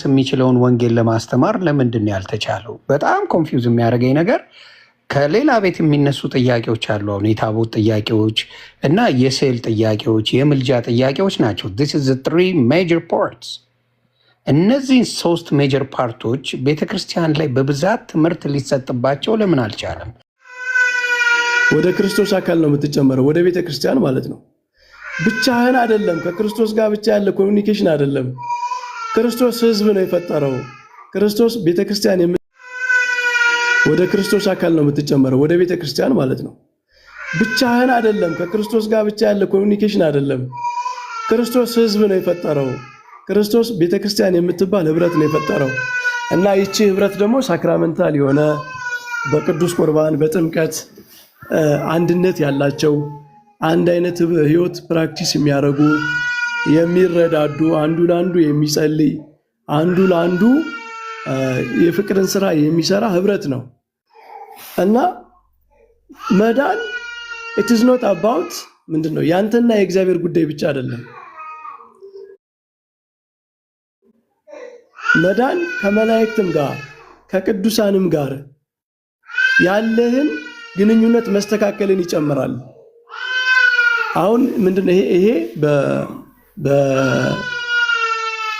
የሚችለውን ወንጌል ለማስተማር ለምንድን ነው ያልተቻለው? በጣም confuse የሚያደርገኝ ነገር ከሌላ ቤት የሚነሱ ጥያቄዎች አሉ። አሁን የታቦት ጥያቄዎች እና የስዕል ጥያቄዎች፣ የምልጃ ጥያቄዎች ናቸው። This is three major parts። እነዚህን ሶስት major part ኦች ቤተክርስቲያን ላይ በብዛት ትምህርት ሊሰጥባቸው ለምን አልቻለም? ወደ ክርስቶስ አካል ነው የምትጨመረው፣ ወደ ቤተ ክርስቲያን ማለት ነው። ብቻህን አይደለም፣ ከክርስቶስ ጋር ብቻ ያለ communication አይደለም። ክርስቶስ ሕዝብ ነው የፈጠረው። ክርስቶስ ቤተ ክርስቲያን ወደ ክርስቶስ አካል ነው የምትጨመረው፣ ወደ ቤተ ክርስቲያን ማለት ነው። ብቻህን አይደለም፣ ከክርስቶስ ጋር ብቻ ያለ communication አይደለም። ክርስቶስ ሕዝብ ነው የፈጠረው። ክርስቶስ ቤተ ክርስቲያን የምትባል ህብረት ነው የፈጠረው እና ይቺ ህብረት ደግሞ sacramental የሆነ በቅዱስ ቁርባን በጥምቀት አንድነት ያላቸው፣ አንድ አይነት ህይወት practice የሚያደርጉ፣ የሚረዳዱ፣ አንዱ ለአንዱ የሚጸልይ፣ አንዱ ለአንዱ የፍቅርን ስራ የሚሰራ ህብረት ነው። እና መዳን it's not about ምንድን ነው ያንተና የእግዚአብሔር ጉዳይ ብቻ አይደለም። መዳን ከመላእክትም ጋር ከቅዱሳንም ጋር ያለህን ግንኙነት መስተካከልን ይጨምራል። አሁን ምንድን ነው ይሄ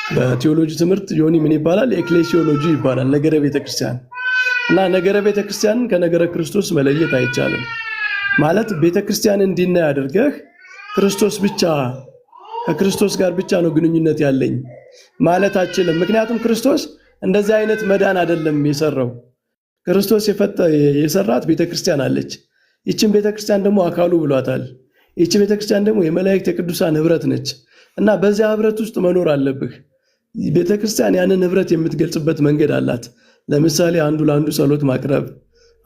በቴዎሎጂ ትምህርት ዮኒ ምን ይባላል? Ecclesiology ይባላል። ነገረ ቤተክርስቲያን እና ነገረ ቤተክርስቲያንን ከነገረ ክርስቶስ መለየት አይቻልም። ማለት ቤተክርስቲያን እንዲና አድርገህ ክርስቶስ ብቻ ከክርስቶስ ጋር ብቻ ነው ግንኙነት ያለኝ ማለት አችልም። ምክንያቱም ክርስቶስ እንደዚህ አይነት መዳን አይደለም የሰራው። ክርስቶስ የሰራት ቤተክርስቲያን አለች። ይችን ቤተክርስቲያን ደግሞ አካሉ ብሏታል። ይቺ ቤተክርስቲያን ደግሞ የመላእክት የቅዱሳን ህብረት ነች እና በዚያ ህብረት ውስጥ መኖር አለብህ። ቤተክርስቲያን ያንን ህብረት የምትገልጽበት መንገድ አላት። ለምሳሌ አንዱ ለአንዱ ጸሎት ማቅረብ፣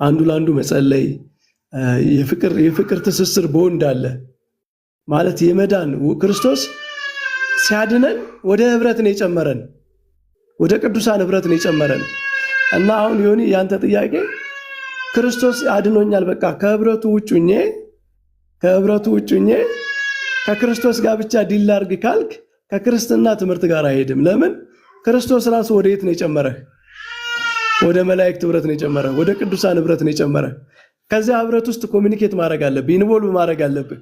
አንዱ ለአንዱ መጸለይ፣ የፍቅር ትስስር በወንድ አለ ማለት የመዳን ክርስቶስ ሲያድነን ወደ ህብረት ነው የጨመረን፣ ወደ ቅዱሳን ህብረት ነው የጨመረን። እና አሁን ዮኒ ያንተ ጥያቄ ክርስቶስ አድኖኛል፣ በቃ ከህብረቱ ውጭ ሁኜ ከክርስቶስ ጋር ብቻ deal ላድርግ ካልክ ከክርስትና ትምህርት ጋር አይሄድም። ለምን? ክርስቶስ ራሱ ወደ የት ነው የጨመረህ? ወደ መላእክት ህብረት ነው የጨመረህ። ወደ ቅዱሳን ህብረት ነው የጨመረህ። ከዚያ ህብረት ውስጥ communicate ማድረግ አለብህ፣ involve ማድረግ አለብህ።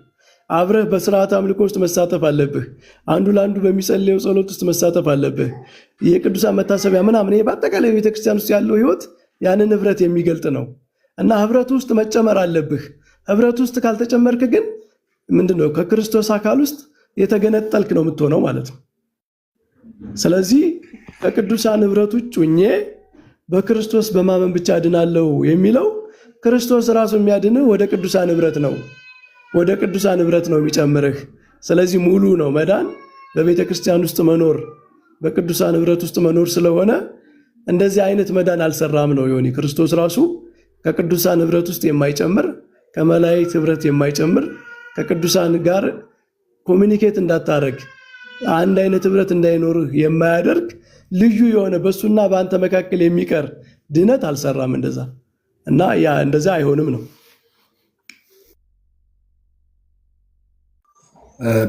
አብረህ በስርዓት አምልኮ ውስጥ መሳተፍ አለብህ። አንዱ ለአንዱ በሚጸልየው ጸሎት ውስጥ መሳተፍ አለብህ። የቅዱሳን መታሰቢያ ምናምን፣ ይሄ በአጠቃላይ ቤተክርስቲያን ውስጥ ያለው ህይወት ያንን ህብረት የሚገልጥ ነው እና ህብረት ውስጥ መጨመር አለብህ። ህብረት ውስጥ ካልተጨመርክ ግን ምንድን ነው ከክርስቶስ አካል ውስጥ የተገነጠልክ ነው የምትሆነው ማለት ነው። ስለዚህ ከቅዱሳን ህብረት ውጭ ሁኜ በክርስቶስ በማመን ብቻ አድናለሁ የሚለው ክርስቶስ ራሱ የሚያድንህ ወደ ቅዱሳን ህብረት ነው። ወደ ቅዱሳን ህብረት ነው የሚጨምርህ። ስለዚህ ሙሉ ነው መዳን በቤተ ክርስቲያን ውስጥ መኖር፣ በቅዱሳን ህብረት ውስጥ መኖር ስለሆነ እንደዚህ አይነት መዳን አልሰራም ነው ዮኒ። ክርስቶስ ራሱ ከቅዱሳን ህብረት ውስጥ የማይጨምር፣ ከመላእክት ህብረት የማይጨምር፣ ከቅዱሳን ጋር communicate እንዳታረግ፣ አንድ አይነት ህብረት እንዳይኖርህ የማያደርግ፣ ልዩ የሆነ በእሱና በአንተ መካከል የሚቀር ድነት አልሰራም። እንደዛ እና ያ እንደዛ አይሆንም ነው።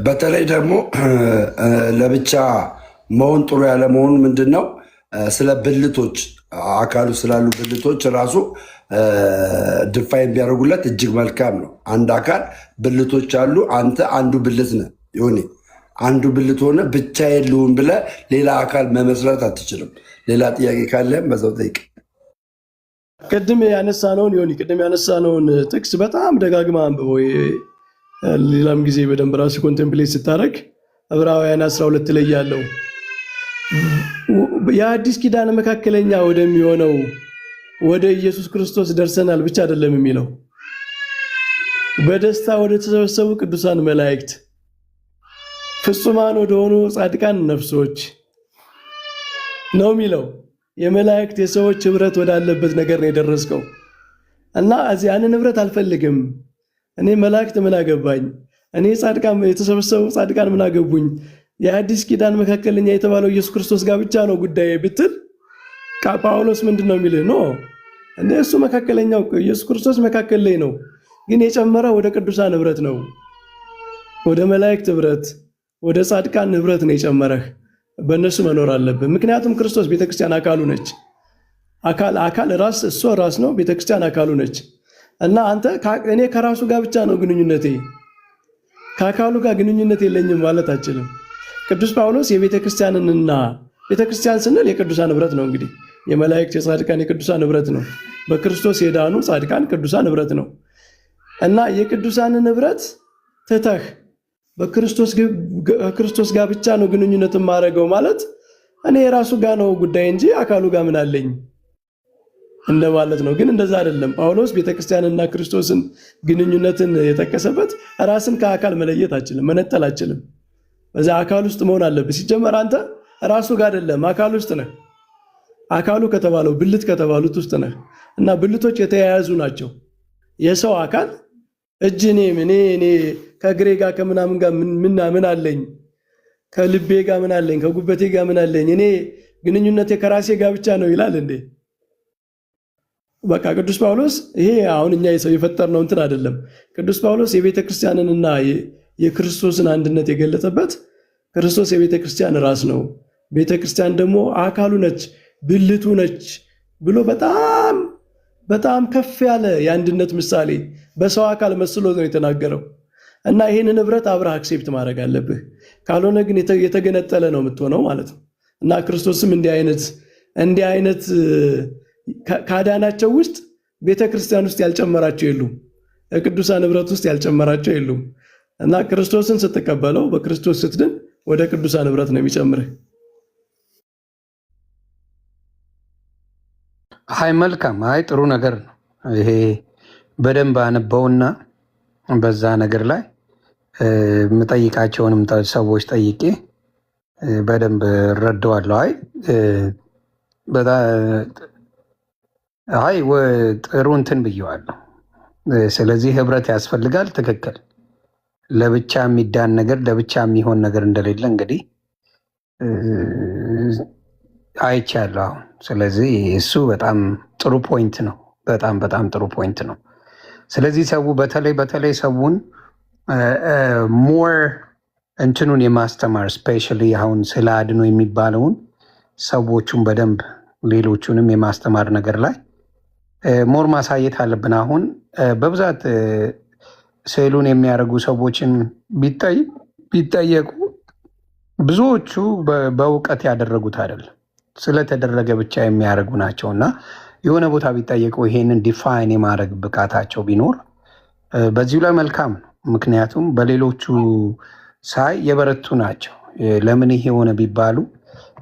በተለይ ደግሞ ለብቻ መሆን ጥሩ ያለመሆኑ ምንድን ነው? ስለ ብልቶች አካሉ ስላሉ ብልቶች ራሱ define ቢያደርጉለት እጅግ መልካም ነው። አንድ አካል ብልቶች አሉ። አንተ አንዱ ብልት ነህ። ይሁኔ አንዱ ብልት ሆነ ብቻ የለውም ብለህ ሌላ አካል መመስረት አትችልም። ሌላ ጥያቄ ካለህም በዛው ጠይቅ። ቅድም ያነሳነውን ዮኒ፣ ቅድም ያነሳነውን ጥቅስ በጣም ደጋግማ አንብበው። ሌላም ጊዜ በደንብ ራሱ contemplate ስታደርግ ዕብራውያን 12 ላይ ያለው የአዲስ ኪዳን መካከለኛ ወደሚሆነው ወደ ኢየሱስ ክርስቶስ ደርሰናል ብቻ አይደለም የሚለው፣ በደስታ ወደ ተሰበሰቡ ቅዱሳን መላእክት፣ ፍጹማን ወደሆኑ ጻድቃን ነፍሶች ነው የሚለው። የመላእክት የሰዎች ህብረት ወዳለበት ነገር ነው የደረስከው። እና እዚህ ያንን ህብረት አልፈልግም። እኔ መላእክት ምን አገባኝ? እኔ ጻድቃን የተሰበሰቡ ጻድቃን ምን አገቡኝ? የአዲስ ኪዳን መካከለኛ የተባለው ኢየሱስ ክርስቶስ ጋር ብቻ ነው ጉዳዬ ብትል ጳውሎስ ምንድን ነው የሚልህ? No፣ እንደ እሱ መካከለኛው ኢየሱስ ክርስቶስ መካከል ላይ ነው፣ ግን የጨመረ ወደ ቅዱሳን ህብረት ነው፣ ወደ መላእክት ህብረት፣ ወደ ጻድቃን ህብረት ነው የጨመረህ። በእነሱ መኖር አለብን። ምክንያቱም ክርስቶስ ቤተክርስቲያን አካሉ ነች። አካል አካል ራስ እሱ ራስ ነው፣ ቤተክርስቲያን አካሉ ነች። እና አንተ እኔ ከራሱ ጋር ብቻ ነው ግንኙነቴ፣ ከአካሉ ጋር ግንኙነት የለኝም ማለት አትችልም። ቅዱስ ጳውሎስ የቤተክርስቲያንንና ቤተክርስቲያን ስንል የቅዱሳን ኅብረት ነው። እንግዲህ የመላእክት የጻድቃን የቅዱሳን ኅብረት ነው። በክርስቶስ የዳኑ ጻድቃን ቅዱሳን ኅብረት ነው። እና የቅዱሳንን ኅብረት ትተህ በክርስቶስ ጋር ብቻ ነው ግንኙነት የማደርገው ማለት እኔ የራሱ ጋር ነው ጉዳይ እንጂ አካሉ ጋር ምን አለኝ እንደማለት ነው። ግን እንደዛ አይደለም። ጳውሎስ ቤተክርስቲያንና ክርስቶስን ግንኙነትን የጠቀሰበት ራስን ከአካል መለየት አትችልም፣ መነጠል አትችልም። በዛ አካል ውስጥ መሆን አለብህ። ሲጀመር አንተ ራሱ ጋር አይደለም አካል ውስጥ ነህ። አካሉ ከተባለው ብልት ከተባሉት ውስጥ ነህ እና ብልቶች የተያያዙ ናቸው። የሰው አካል እጅ እኔ እኔ ከእግሬ ጋር ከምናምን ጋር ምን ምን አለኝ፣ ከልቤ ጋር ምን አለኝ፣ ከጉበቴ ጋር ምን አለኝ፣ እኔ ግንኙነቴ ከራሴ ጋር ብቻ ነው ይላል እንዴ? በቃ ቅዱስ ጳውሎስ ይሄ አሁን እኛ የሰው የፈጠርነው እንትን አይደለም። ቅዱስ ጳውሎስ የቤተ ክርስቲያንንና የክርስቶስን አንድነት የገለጸበት ክርስቶስ የቤተ ክርስቲያን ራስ ነው፣ ቤተ ክርስቲያን ደግሞ አካሉ ነች፣ ብልቱ ነች ብሎ በጣም በጣም ከፍ ያለ የአንድነት ምሳሌ በሰው አካል መስሎ ነው የተናገረው። እና ይህንን ኅብረት አብረህ accept ማድረግ አለብህ። ካልሆነ ግን የተገነጠለ ነው የምትሆነው ማለት ነው። እና ክርስቶስም እንዲህ አይነት ካዳናቸው ውስጥ ቤተ ክርስቲያን ውስጥ ያልጨመራቸው የሉም። ቅዱሳን ኅብረት ውስጥ ያልጨመራቸው የሉም። እና ክርስቶስን ስትቀበለው በክርስቶስ ስትድን ወደ ቅዱሳን ኅብረት ነው የሚጨምርህ። አይ መልካም፣ አይ ጥሩ ነገር ነው ይሄ። በደንብ አነበውና በዛ ነገር ላይ የምጠይቃቸውንም ሰዎች ጠይቄ በደንብ እረዳዋለሁ። አይ አይ ጥሩ እንትን ብየዋለሁ። ስለዚህ ህብረት ያስፈልጋል። ትክክል። ለብቻ የሚዳን ነገር ለብቻ የሚሆን ነገር እንደሌለ እንግዲህ አይቻለሁ አሁን። ስለዚህ እሱ በጣም ጥሩ point ነው። በጣም በጣም ጥሩ point ነው። ስለዚህ ሰው በተለይ በተለይ ሰውን more እንትኑን የማስተማር especially አሁን ስለ አድኖ የሚባለውን ሰዎቹን በደንብ ሌሎቹንም የማስተማር ነገር ላይ more ማሳየት አለብን። አሁን በብዛት ስዕሉን የሚያደርጉ ሰዎችን ቢጠየቁ ብዙዎቹ በእውቀት ያደረጉት አይደለም፣ ስለተደረገ ብቻ የሚያደርጉ ናቸው። እና የሆነ ቦታ ቢጠየቁ ይሄንን define የማድረግ ብቃታቸው ቢኖር በዚሁ ላይ መልካም ነው። ምክንያቱም በሌሎቹ ሳይ የበረቱ ናቸው። ለምን ይሄ የሆነ ቢባሉ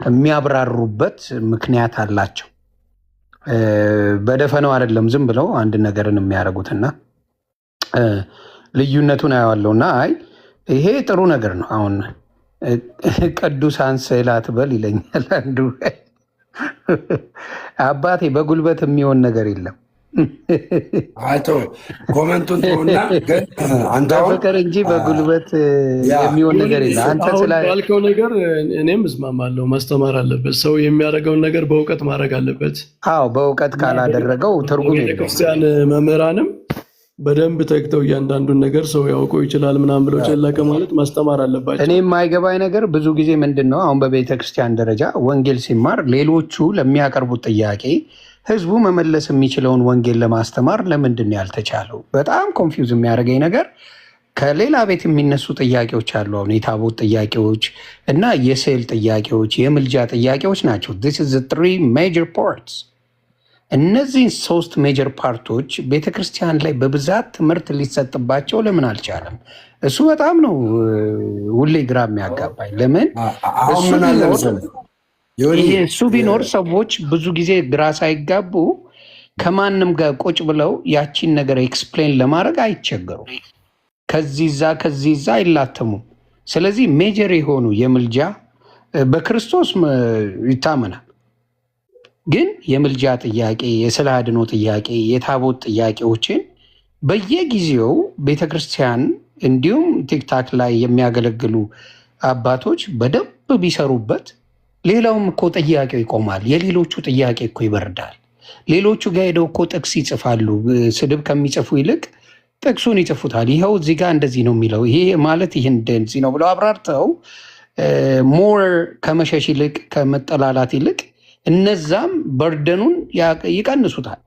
የሚያብራሩበት ምክንያት አላቸው። በደፈነው አይደለም ዝም ብለው አንድ ነገርን የሚያደርጉትና ልዩነቱን አየዋለሁ እና አይ ይሄ ጥሩ ነገር ነው። አሁን ቅዱሳን ስዕላት በል ይለኛል አንዱ አባቴ፣ በጉልበት የሚሆን ነገር የለም። አይቶ comment ኡን ተውና፣ ግን አንተ አሁን በፍቅር እንጂ በጉልበት የሚሆን ነገር የለም። አንተ አሁን ስለ ባልከው ነገር እኔም እስማማለሁ። ማስተማር አለበት። ሰው የሚያደርገውን ነገር በእውቀት ማድረግ አለበት። አዎ፣ በእውቀት ካላደረገው ትርጉም የለውም። ቤተክርስቲያን መምህራንም በደንብ ተግተው እያንዳንዱን ነገር ሰው ያውቀው ይችላል ምናምን ብለው ቸላ ከማለት ማስተማር አለባቸው። እኔ የማይገባኝ ነገር ብዙ ጊዜ ምንድን ነው፣ አሁን በቤተ ክርስቲያን ደረጃ ወንጌል ሲማር ሌሎቹ ለሚያቀርቡት ጥያቄ ህዝቡ መመለስ የሚችለውን ወንጌል ለማስተማር ለምንድን ነው ያልተቻለው? በጣም confuse የሚያደርገኝ ነገር ከሌላ ቤት የሚነሱ ጥያቄዎች አሉ። አሁን የታቦት ጥያቄዎች እና የስዕል ጥያቄዎች፣ የምልጃ ጥያቄዎች ናቸው። This is the three major parts። እነዚህን ሶስት major part ኦች ቤተክርስቲያን ላይ በብዛት ትምህርት ሊሰጥባቸው ለምን አልቻለም? እሱ በጣም ነው ሁሌ ግራ የሚያጋባኝ። ለምን አሁን እሱ ምን አለ ቢኖር መሰለህ ዮኒ፣ ይሄ እሱ ቢኖር ሰዎች ብዙ ጊዜ ግራ ሳይጋቡ ከማንም ጋር ቁጭ ብለው ያቺን ነገር explain ለማድረግ አይቸገሩም። ከዚህ ዛ ከዚህ ዛ አይላተሙም። ስለዚህ major የሆኑ የምልጃ በክርስቶስ ይታመናል። ግን የምልጃ ጥያቄ፣ የስዕለ አድኖ ጥያቄ፣ የታቦት ጥያቄዎችን በየጊዜው ቤተክርስቲያን እንዲሁም TikTok ላይ የሚያገለግሉ አባቶች በደንብ ቢሰሩበት ሌላውም እኮ ጥያቄው ይቆማል። የሌሎቹ ጥያቄ እኮ ይበርዳል። ሌሎቹ ጋር ሄደው እኮ ጥቅስ ይጽፋሉ። ስድብ ከሚጽፉ ይልቅ ጥቅሱን ይጽፉታል። ይኸው እዚህ ጋር እንደዚህ ነው የሚለው፣ ይሄ ማለት ይህ እንደዚህ ነው ብለው አብራርተው More ከመሸሽ ይልቅ፣ ከመጠላላት ይልቅ እነዛም burden ኑን ይቀንሱታል።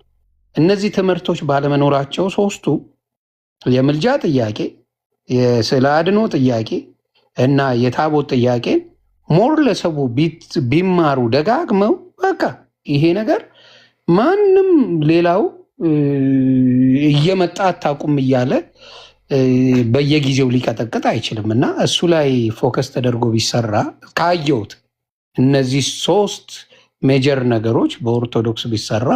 እነዚህ ትምህርቶች ባለመኖራቸው ሶስቱ የምልጃ ጥያቄ፣ የስዕለ አድኖ ጥያቄ እና የታቦት ጥያቄ more ለሰው ቢማሩ ደጋግመው በቃ ይሄ ነገር ማንም ሌላው እየመጣ አታውቁም እያለ በየጊዜው ሊቀጠቅጥ አይችልም። እና እሱ ላይ focus ተደርጎ ቢሰራ ካየሁት እነዚህ ሶስት major ነገሮች በኦርቶዶክስ ቢሰራ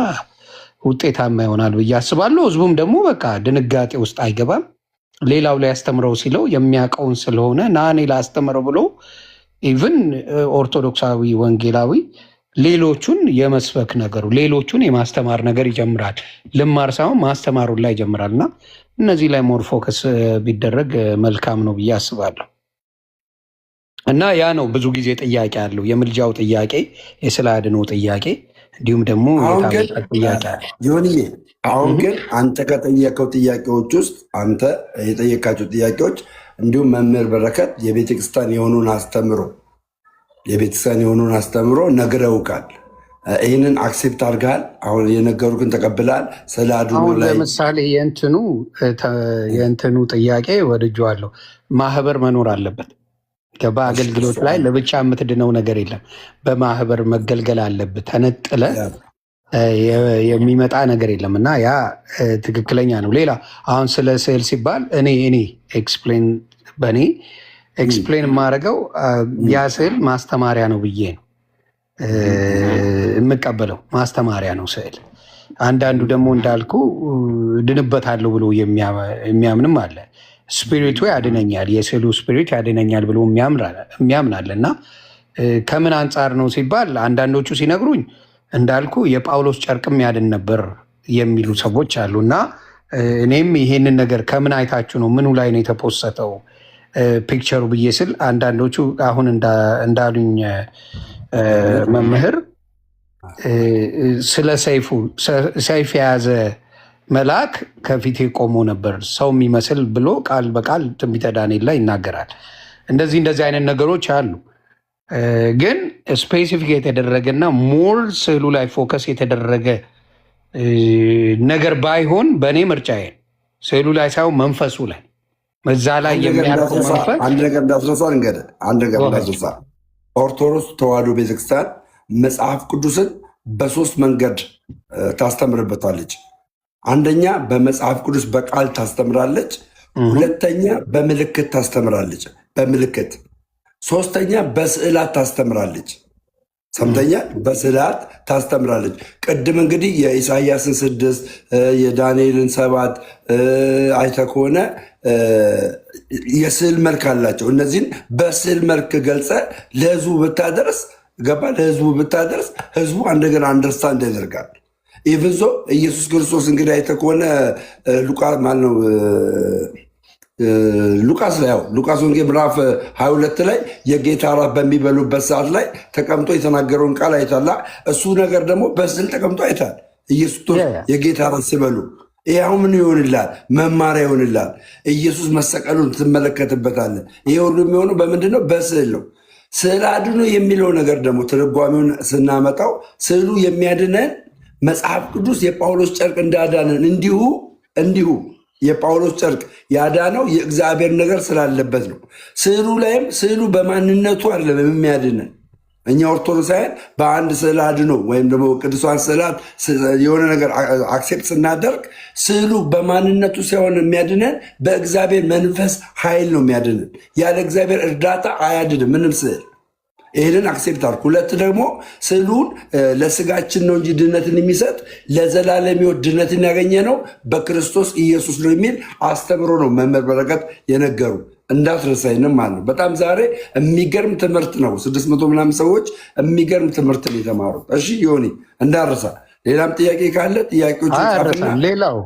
ውጤታማ ይሆናል ብዬ አስባለሁ። ህዝቡም ደግሞ በቃ ድንጋጤ ውስጥ አይገባም። ሌላው ላይ ያስተምረው ሲለው የሚያውቀውን ስለሆነ ና እኔ ላስተምረው ብሎ even ኦርቶዶክሳዊ ወንጌላዊ ሌሎቹን የመስበክ ነገሩ፣ ሌሎቹን የማስተማር ነገር ይጀምራል። ልማር ሳይሆን ማስተማሩን ላይ ይጀምራል። እና እነዚህ ላይ more focus ቢደረግ መልካም ነው ብዬ አስባለሁ። እና ያ ነው ብዙ ጊዜ ጥያቄ አለው። የምልጃው ጥያቄ፣ የስዕለ አድኖ ጥያቄ እንዲሁም ደግሞ አሁን ግን የታቦታት ጥያቄ አለ። ዮኒዬ፣ አሁን ግን አንተ ከጠየቀው ጥያቄዎች ውስጥ፣ አንተ የጠየካቸው ጥያቄዎች እንዲሁም መምህር በረከት የቤተክርስቲያን የሆኑን አስተምሮ ነግረውካል። ይህንን accept አድርገሃል። አሁን የነገሩክን ተቀብለሃል። ስለ አድኖ አሁን ላይ ለምሳሌ የእንትኑ ጥያቄ ወድጄዋለሁ። ማህበር መኖር አለበት። በአገልግሎት ላይ ለብቻ የምትድነው ነገር የለም። በማህበር መገልገል አለብህ። ተነጥለ የሚመጣ ነገር የለም እና ያ ትክክለኛ ነው። ሌላ አሁን ስለ ስዕል ሲባል እኔ explain በእኔ explain የማደርገው ያ ስዕል ማስተማሪያ ነው ብዬ ነው የምቀበለው። ማስተማሪያ ነው ስዕል። አንዳንዱ ደግሞ እንዳልኩ ድንበታለሁ ብሎ የሚያምንም አለ። Spirit ኡ ያድነኛል፣ የስዕሉ spirit ያድነኛል ብሎ የሚያምን አለ። እና ከምን አንጻር ነው ሲባል አንዳንዶቹ ሲነግሩኝ እንዳልኩ የጳውሎስ ጨርቅም ያድን ነበር የሚሉ ሰዎች አሉ። እና እኔም ይሄንን ነገር ከምን አይታችሁ ነው፣ ምኑ ላይ ነው የተፖሰተው picture ሩ ብዬ ስል አንዳንዶቹ አሁን እንዳሉኝ መምህር ስለ ሰይፉ፣ ሰይፍ የያዘ መልአክ ከፊቴ ቆሞ ነበር ሰው የሚመስል ብሎ ቃል በቃል ትንቢተ ዳንኤል ላይ ይናገራል። እንደዚህ እንደዚህ አይነት ነገሮች አሉ። ግን specific የተደረገና more ስዕሉ ላይ focus የተደረገ ነገር ባይሆን በእኔ ምርጫዬ ስዕሉ ላይ ሳይሆን መንፈሱ ላይ፣ እዛ ላይ የሚያርፈው መንፈስ። አንድ ነገር እንዳትረሳ ልንገርህ፣ አንድ ነገር እንዳትረሳ። ኦርቶዶክስ ተዋሕዶ ቤተክርስቲያን መጽሐፍ ቅዱስን በሶስት መንገድ ታስተምርበታለች። አንደኛ በመጽሐፍ ቅዱስ በቃል ታስተምራለች። ሁለተኛ በምልክት ታስተምራለች፣ በምልክት። ሶስተኛ በስዕላት ታስተምራለች። ሰምተኛል። በስዕላት ታስተምራለች። ቅድም እንግዲህ የኢሳያስን 6፣ የዳንኤልን 7 አይተህ ከሆነ የስዕል መልክ አላቸው። እነዚህን በስዕል መልክ ገልጸህ ለህዝቡ ብታደርስ፣ ገባ፣ ለህዝቡ ብታደርስ ህዝቡ እንደገና understand ያደርጋል። Even though ኢየሱስ ክርስቶስ እንግዲህ አይተህ ከሆነ ሉቃ ማነው ሉቃስ ላይ፣ ያው ሉቃስ ወንጌል ምዕራፍ 22 ላይ የጌታ እራት በሚበሉበት ሰዓት ላይ ተቀምጦ የተናገረውን ቃል አይታላ። እሱ ነገር ደግሞ በስዕል ተቀምጦ አይታል። ኢየሱስ ክርስቶስ የጌታ እራት ሲበሉ ይህ አሁን ምን ይሆንላል? መማሪያ ይሆንላል። ኢየሱስ መሰቀሉን ትመለከትበታለህ። ይሄ ሁሉ የሚሆነው በምንድን ነው? በስዕል ነው። ስዕል አድኖ የሚለው ነገር ደግሞ ትርጓሜውን ስናመጣው ስዕሉ የሚያድነን መጽሐፍ ቅዱስ የጳውሎስ ጨርቅ እንዳዳነን እንዲሁ የጳውሎስ ጨርቅ ያዳነው የእግዚአብሔር ነገር ስላለበት ነው። ስዕሉ ላይም ስዕሉ በማንነቱ አይደለም የሚያድነን። እኛ ኦርቶዶክሳውያን በአንድ ስዕል አድኖ ወይም ደግሞ ቅዱሳን ስዕላት የሆነ ነገር accept ስናደርግ ስዕሉ በማንነቱ ሳይሆን የሚያድነን በእግዚአብሔር መንፈስ ኃይል ነው የሚያድነን። ያለ እግዚአብሔር እርዳታ አያድንም ምንም ስዕል። ይህንን accept አድርግ። ሁለት ደግሞ ስዕሉን ለስጋችን ነው እንጂ ድነትን የሚሰጥ፣ ለዘላለም ሕይወት ድነትን ያገኘ ነው በክርስቶስ ኢየሱስ ነው የሚል አስተምሮ ነው መምህር በረከት የነገሩ። እንዳትረሳይንም ማለት ነው። በጣም ዛሬ የሚገርም ትምህርት ነው። 600 ምናምን ሰዎች የሚገርም ትምህርት ነው የተማሩት። እሺ ዮኒ፣ እንዳትረሳ። ሌላም ጥያቄ ካለ ጥያቄዎችን ጻፍና አያረሳም። ሌላው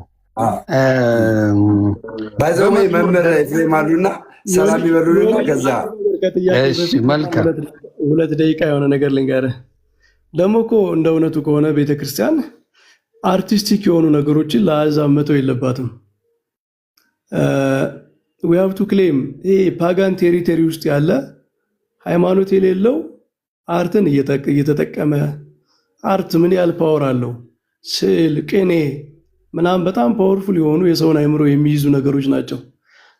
By the way መምህር ኤፍሬም አሉና ሰላም ይበሉልና ከዛ ከጥያቄ እሺ፣ በፊት መልካም። 2 ደቂቃ የሆነ ነገር ልንገርህ። ደግሞ እኮ እንደ እውነቱ ከሆነ ቤተክርስቲያን artistic የሆኑ ነገሮችን ለአሕዛብ መተው የለባትም። We have to claim ይሄ pagan territory ውስጥ ያለ ሃይማኖት የሌለው art ን እየተጠቀመ፣ art ምን ያህል power አለው? ስዕል፣ ቅኔ ምናምን በጣም powerful የሆኑ የሰውን አይምሮ የሚይዙ ነገሮች ናቸው።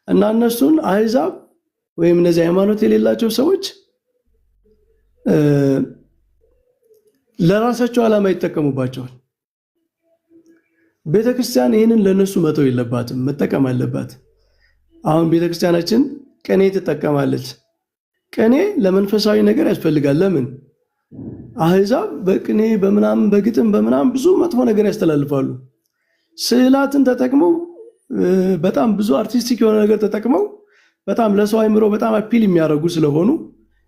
እና እነሱን አህዛብ ወይም እነዚህ ሃይማኖት የሌላቸው ሰዎች ለራሳቸው ዓላማ ይጠቀሙባቸዋል። ቤተክርስቲያን ይህንን ለእነሱ መተው የለባትም፣ መጠቀም አለባት። አሁን ቤተክርስቲያናችን ቅኔ ትጠቀማለች። ቅኔ ለመንፈሳዊ ነገር ያስፈልጋል። ለምን? አህዛብ በቅኔ በምናምን በግጥም በምናምን ብዙ መጥፎ ነገር ያስተላልፋሉ። ስዕላትን ተጠቅመው፣ በጣም ብዙ artistic የሆነ ነገር ተጠቅመው በጣም ለሰው አይምሮ በጣም appeal የሚያደርጉ ስለሆኑ፣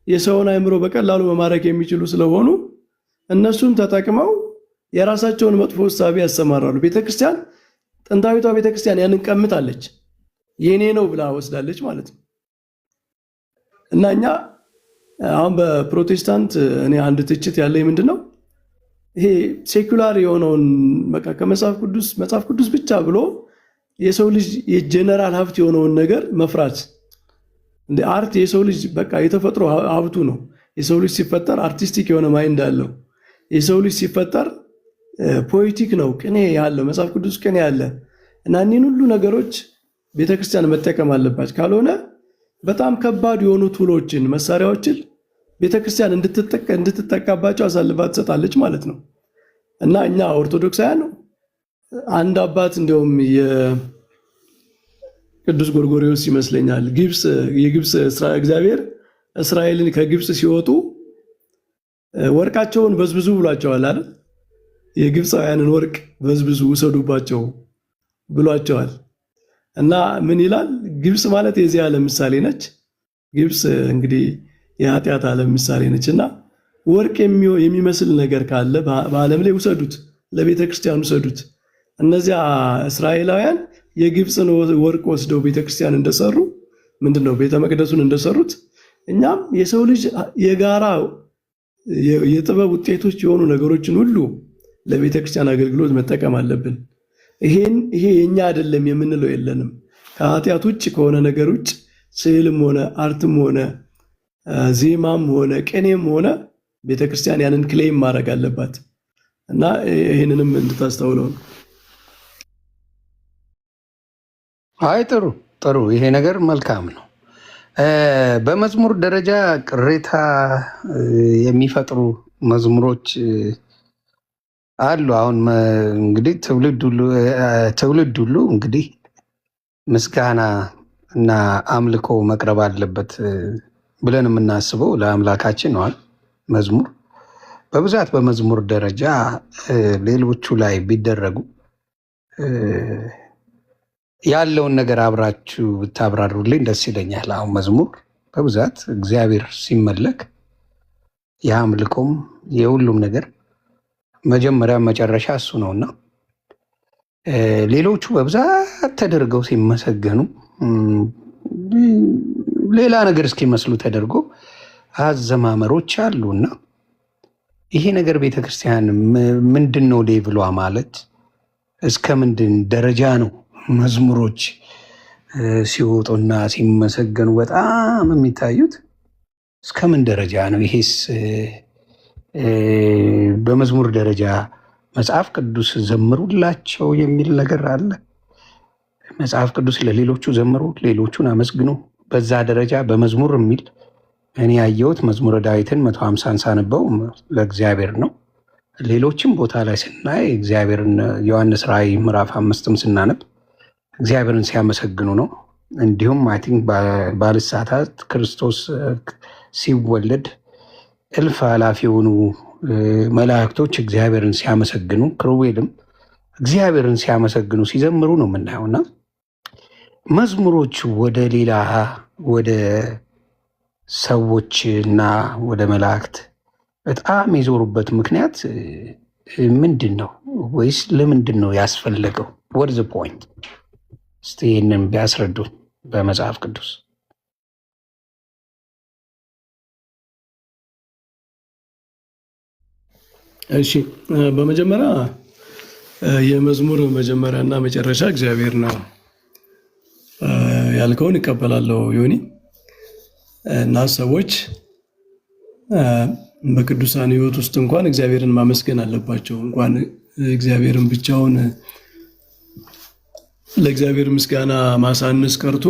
የሰውን አይምሮ በቀላሉ መማረክ የሚችሉ ስለሆኑ እነሱን ተጠቅመው የራሳቸውን መጥፎ እሳቤ ያሰማራሉ። ቤተክርስቲያን፣ ጥንታዊቷ ቤተክርስቲያን ያንን ቀምታለች፣ የኔ ነው ብላ ወስዳለች ማለት ነው። እና እኛ አሁን በፕሮቴስታንት እኔ አንድ ትችት ያለኝ ምንድን ነው፣ ይሄ secular የሆነውን በቃ ከመጽሐፍ ቅዱስ፣ መጽሐፍ ቅዱስ ብቻ ብሎ የሰው ልጅ የጀነራል ሀብት የሆነውን ነገር መፍራት። እንደ art የሰው ልጅ በቃ የተፈጥሮ ሀብቱ ነው። የሰው ልጅ ሲፈጠር artistic የሆነ mind አለው። የሰው ልጅ ሲፈጠር poetic ነው፣ ቅኔ ያለው፣ መጽሐፍ ቅዱስ ቅኔ ያለ። እና እኒህን ሁሉ ነገሮች ቤተክርስቲያን መጠቀም አለባት። ካልሆነ በጣም ከባድ የሆኑ tool ኦችን፣ መሳሪያዎችን ቤተክርስቲያን እንድትጠቃባቸው አሳልፋ ትሰጣለች ማለት ነው። እና እኛ ኦርቶዶክሳውያን አንድ አባት እንዲያውም የቅዱስ ጎርጎርዮስ ይመስለኛል፣ ግብፅ የግብፅ እግዚአብሔር እስራኤልን ከግብፅ ሲወጡ ወርቃቸውን በዝብዙ ብሏቸዋል አይደል? የግብፃውያንን ወርቅ በዝብዙ ውሰዱባቸው ብሏቸዋል። እና ምን ይላል? ግብፅ ማለት የዚህ ዓለም ምሳሌ ነች። ግብፅ እንግዲህ የኃጢአት ዓለም ምሳሌ ነች። እና ወርቅ የሚመስል ነገር ካለ በዓለም ላይ ውሰዱት፣ ለቤተ ክርስቲያን ውሰዱት። እነዚያ እስራኤላውያን የግብፅን ወርቅ ወስደው ቤተክርስቲያን እንደሰሩ፣ ምንድን ነው፣ ቤተ መቅደሱን እንደሰሩት፣ እኛም የሰው ልጅ የጋራ የጥበብ ውጤቶች የሆኑ ነገሮችን ሁሉ ለቤተ ክርስቲያን አገልግሎት መጠቀም አለብን። ይሄን ይሄ የኛ አይደለም የምንለው የለንም። ከኃጢአት ውጭ ከሆነ ነገር ውጭ ስዕልም ሆነ art ም ሆነ ዜማም ሆነ ቅኔም ሆነ ቤተክርስቲያን ያንን claim ማድረግ አለባት። እና ይህንንም እንድታስተውለው ነው። አይ፣ ጥሩ ጥሩ፣ ይሄ ነገር መልካም ነው። በመዝሙር ደረጃ ቅሬታ የሚፈጥሩ መዝሙሮች አሉ። አሁን እንግዲህ ትውልድ ሁሉ እንግዲህ ምስጋና እና አምልኮ መቅረብ አለበት ብለን የምናስበው ለአምላካችን ነው። መዝሙር በብዛት በመዝሙር ደረጃ ሌሎቹ ላይ ቢደረጉ ያለውን ነገር አብራችሁ ብታብራሩልኝ ደስ ይለኛል። አሁን መዝሙር በብዛት እግዚአብሔር ሲመለክ የአምልኮም የሁሉም ነገር መጀመሪያ መጨረሻ እሱ ነውና ሌሎቹ በብዛት ተደርገው ሲመሰገኑ ሌላ ነገር እስኪመስሉ ተደርጎ አዘማመሮች አሉና ይሄ ነገር ቤተክርስቲያን ምንድን ነው level ኧ፣ ማለት እስከ ምንድን ደረጃ ነው መዝሙሮች ሲወጡና ሲመሰገኑ በጣም የሚታዩት፣ እስከ ምን ደረጃ ነው? ይሄስ በመዝሙር ደረጃ መጽሐፍ ቅዱስ ዘምሩላቸው የሚል ነገር አለ። መጽሐፍ ቅዱስ ለሌሎቹ ዘምሩ፣ ሌሎቹን አመስግኑ፣ በዛ ደረጃ በመዝሙር የሚል እኔ ያየሁት መዝሙረ ዳዊትን 150ን ሳነበው ለእግዚአብሔር ነው። ሌሎችም ቦታ ላይ ስናይ እግዚአብሔርን፣ ዮሐንስ ራእይ ምዕራፍ 5ም ስናነብ እግዚአብሔርን ሲያመሰግኑ ነው። እንዲሁም I think ባልሳሳት ክርስቶስ ሲወለድ እልፍ አላፍ የሆኑ መላእክቶች እግዚአብሔርን ሲያመሰግኑ፣ ክሩቤልም እግዚአብሔርን ሲያመሰግኑ ሲዘምሩ ነው የምናየው። እና መዝሙሮች ወደ ሌላ ወደ ሰዎች እና ወደ መላእክት በጣም የዞሩበት ምክንያት ምንድን ነው? ወይስ ለምንድን ነው ያስፈለገው? What's the point? እስቲ ይህንን ቢያስረዱን በመጽሐፍ ቅዱስ። እሺ፣ በመጀመሪያ የመዝሙር መጀመሪያ እና መጨረሻ እግዚአብሔር ነው ያልከውን እቀበላለሁ ዮኒ። እና ሰዎች በቅዱሳን ሕይወት ውስጥ እንኳን እግዚአብሔርን ማመስገን አለባቸው። እንኳን እግዚአብሔርን ብቻውን ለእግዚአብሔር ምስጋና ማሳነስ ቀርቶ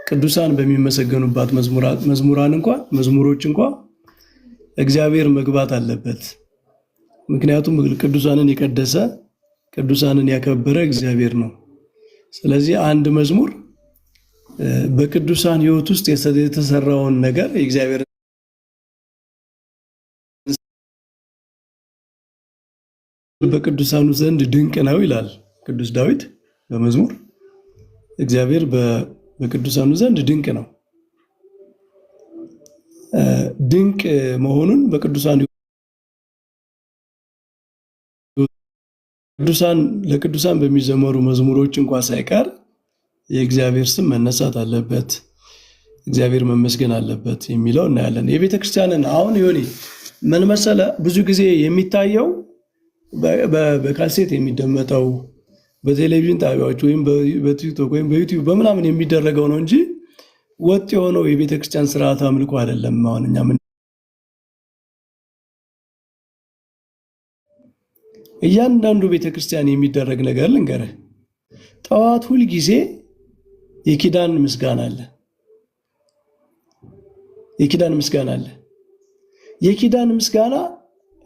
ቅዱሳን በሚመሰገኑባት መዝሙራን እንኳን መዝሙሮች እንኳን እግዚአብሔር መግባት አለበት። ምክንያቱም ቅዱሳንን የቀደሰ ቅዱሳንን ያከበረ እግዚአብሔር ነው። ስለዚህ አንድ መዝሙር በቅዱሳን ሕይወት ውስጥ የተሰራውን ነገር የእግዚአብሔር በቅዱሳኑ ዘንድ ድንቅ ነው ይላል ቅዱስ ዳዊት በመዝሙር። እግዚአብሔር በቅዱሳኑ ዘንድ ድንቅ ነው። ድንቅ መሆኑን በቅዱሳን ቅዱሳን ለቅዱሳን በሚዘመሩ መዝሙሮች እንኳ ሳይቀር የእግዚአብሔር ስም መነሳት አለበት፣ እግዚአብሔር መመስገን አለበት የሚለው እናያለን። የቤተ ክርስቲያንን አሁን ዮኒ ምን መሰለ፣ ብዙ ጊዜ የሚታየው በካሴት የሚደመጠው በቴሌቪዥን ጣቢያዎች ወይም በቲክቶክ ወይም በዩቲዩብ በምናምን የሚደረገው ነው እንጂ ወጥ የሆነው የቤተ ክርስቲያን ስርዓት አምልኮ አይደለም። አሁን እኛ እያንዳንዱ ቤተ ክርስቲያን የሚደረግ ነገር ልንገርህ። ጠዋት ሁል ጊዜ የኪዳን ምስጋና አለ። የኪዳን ምስጋና አለ። የኪዳን ምስጋና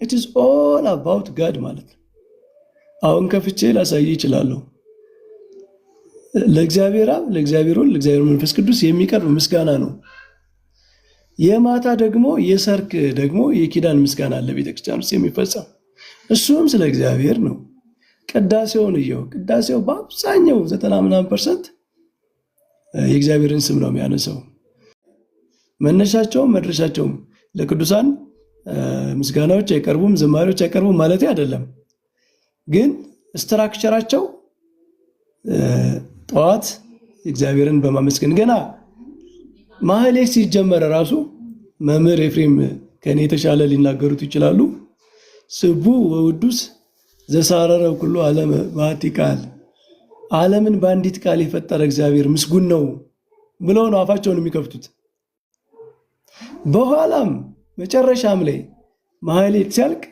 it is all about God ማለት ነው። አሁን ከፍቼ ላሳይ ይችላለሁ። ለእግዚአብሔር አብ፣ ለእግዚአብሔር ወልድ፣ ለእግዚአብሔር መንፈስ ቅዱስ የሚቀርብ ምስጋና ነው። የማታ ደግሞ የሰርክ ደግሞ የኪዳን ምስጋና አለ ቤተክርስቲያን ውስጥ የሚፈጸም፣ እሱም ስለ እግዚአብሔር ነው። ቅዳሴውን እየው። ቅዳሴው በአብዛኛው 90 ምናምን percent የእግዚአብሔርን ስም ነው የሚያነሳው። መነሻቸውም መድረሻቸውም ለቅዱሳን ምስጋናዎች አይቀርቡም፣ ዝማሬዎች አይቀርቡም ማለት አይደለም። ግን structure ኣቸው ጠዋት እግዚአብሔርን በማመስገን ገና ማህሌት ሲጀመር ራሱ መምህር ኤፍሬም ከኔ የተሻለ ሊናገሩት ይችላሉ። ስቡሕ ወውዱስ ዘሳረረ ኩሎ ዓለመ በአሐቲ ቃል፣ ዓለምን በአንዲት ቃል የፈጠረ እግዚአብሔር ምስጉን ነው ብለው ነው አፋቸውን የሚከፍቱት። በኋላም መጨረሻም ላይ ማህሌት ሲያልቅ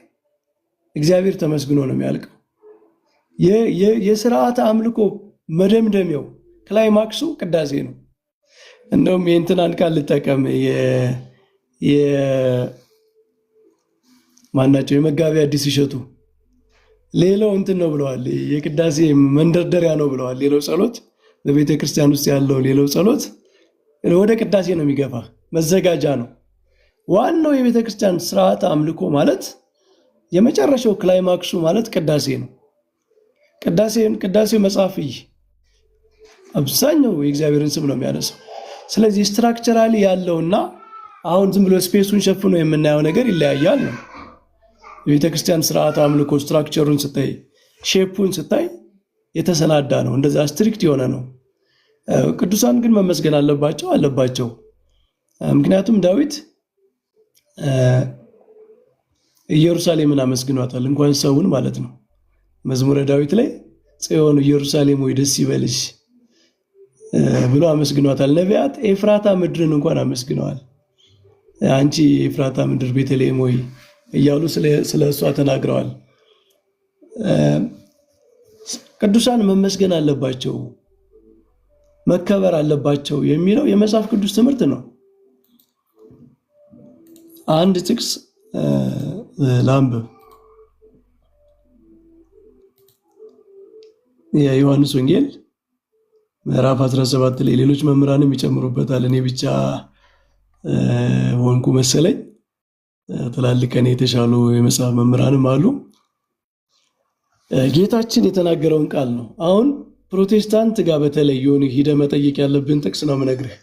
እግዚአብሔር ተመስግኖ ነው የሚያልቀው። የስርዓተ አምልኮ መደምደሚያው climax ኡ ቅዳሴ ነው። እንደውም የእንትናን ቃል ልጠቀም፣ ማናቸው የመጋቢ አዲስ እሸቱ ሌላው እንትን ነው ብለዋል። የቅዳሴ መንደርደሪያ ነው ብለዋል። ሌላው ጸሎት በቤተ ክርስቲያን ውስጥ ያለው ሌላው ጸሎት ወደ ቅዳሴ ነው የሚገፋ፣ መዘጋጃ ነው። ዋናው የቤተ ክርስቲያን ስርዓተ አምልኮ ማለት የመጨረሻው climax ኡ ማለት ቅዳሴ ነው። ቅዳሴው መጽሐፍ አብዛኛው የእግዚአብሔርን ስም ነው የሚያነሳው። ስለዚህ structurally ያለውና አሁን ዝም ብሎ space ኡን ሸፍኖ የምናየው ነገር ይለያያል ነው። የቤተ ክርስቲያን ስርዓት አምልኮ structure ኡን ስታይ፣ shape ኡን ስታይ የተሰናዳ ነው። እንደዛ strict የሆነ ነው። ቅዱሳን ግን መመስገን አለባቸው አለባቸው። ምክንያቱም ዳዊት ኢየሩሳሌምን አመስግኗታል፣ እንኳን ሰውን ማለት ነው። መዝሙረ ዳዊት ላይ ጽዮን ኢየሩሳሌም ወይ ደስ ይበልሽ ብሎ አመስግኗታል። ነቢያት ኤፍራታ ምድርን እንኳን አመስግነዋል። አንቺ ኤፍራታ ምድር ቤተልሔም ወይ እያሉ ስለ እሷ ተናግረዋል። ቅዱሳን መመስገን አለባቸው፣ መከበር አለባቸው የሚለው የመጽሐፍ ቅዱስ ትምህርት ነው። አንድ ጥቅስ ላንብብ። የዮሐንስ ወንጌል ምዕራፍ 17 ላይ ሌሎች መምህራንም ይጨምሩበታል። እኔ ብቻ ሆንኩ መሰለኝ። ትላልቅ ከእኔ የተሻሉ የመጽሐፍ መምህራንም አሉ። ጌታችን የተናገረውን ቃል ነው። አሁን ፕሮቴስታንት ጋር በተለይ የሆነ ሂደህ መጠየቅ ያለብን ጥቅስ ነው የምነግርህ።